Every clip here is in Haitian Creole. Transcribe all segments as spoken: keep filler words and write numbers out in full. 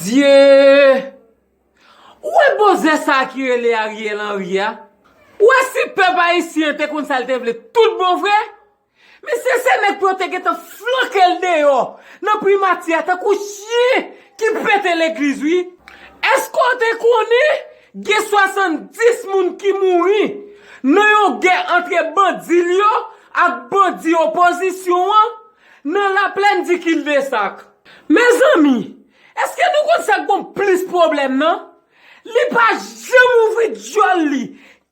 Dye! Ou wè bozè sa a ki rele Ariel Henry a? Ou wè si pèp ayisyen an te konn sa l te vle tout bon vre? Mesye, se nèg pou yo te gentan flanke l deyò nan primati a tankou chyen ki pete legliz, wi. Èske w te konnen gen swasanndis moun ki mouri nan yon gè antre bandi l yo ak bandi opozisyon an nan Laplèn di Kildesak? Mezanmi, èske nou konn sa k gon plis pwoblèm nan? Li pa janm ouvri dyòl li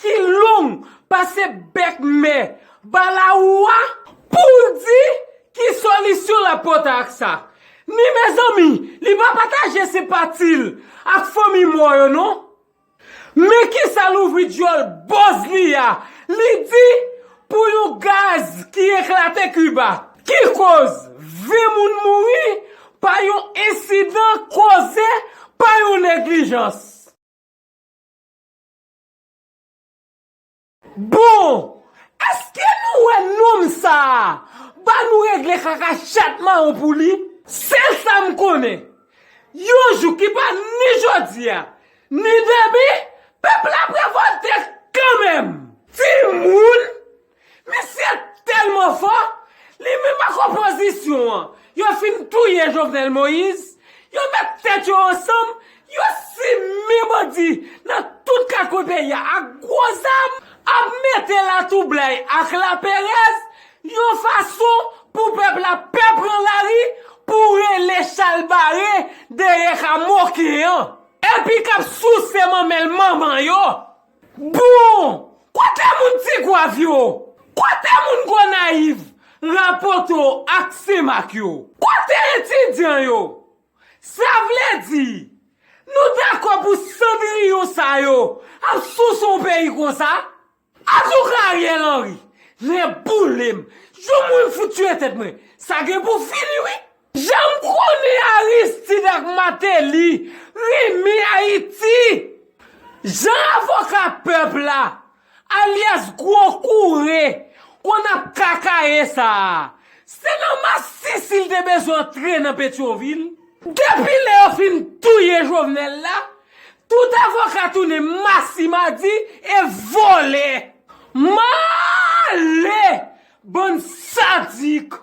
ki long pase bèk mè Balawou a pou l di ki solisyon l ap pote ak sa. Ni mezanmi, li pa pataje senpati l ak fanmi mò yo non. Men kisa l ouvri dyòl bòz li a? Li di pou yon gaz ki eklate Kiba ki koz ven moun mouri pa yon ensidan koze pa yon neglijans. Bon, èske nou wè nonm sa a? Ba nou regle kaka chat mawon pou li. Sèl sa m konnen, yon jou ki pa ni jodi a, ni demen, pèp la ap revòlte kanmenm. Timoun, misye tèlman fò, li menm ak opozisyon an, yo fin touye Jovenel Moïse, yo met tèt yo ansanm, yo simen bandi nan tout kat kwen peyi a ak gwo zam, ap mete latwoublay ak laperèz yon fason pou pèp la pè pran lari pou rele chalbare dèyè ka moke an, epi k ap souse manmèl manman yo. Bon, kote moun Tigwav yo? Kote moun Gonayiv, Rapoto ak Senmak yo? Kote etidyan yo? Sa vle di, nou dakò pou sandriyon sa yo ap souse yon peyi konsa? Antouka Ariel Henry, nèboule m, jou mwen fout tiye tèt mwen, sa gen pou fini wi. Jan m konnen Aristide ak Martelly renmen Ayiti, jan avoka pèp la, alyas gwo koure, konn ap kakaye sa a, se nan masisi l te bezwen antre nan Petyonvil. Depi lè yo fin touye Jovenel la, tout avoka tounen masimadi e vòlè. Male! Bann sadik!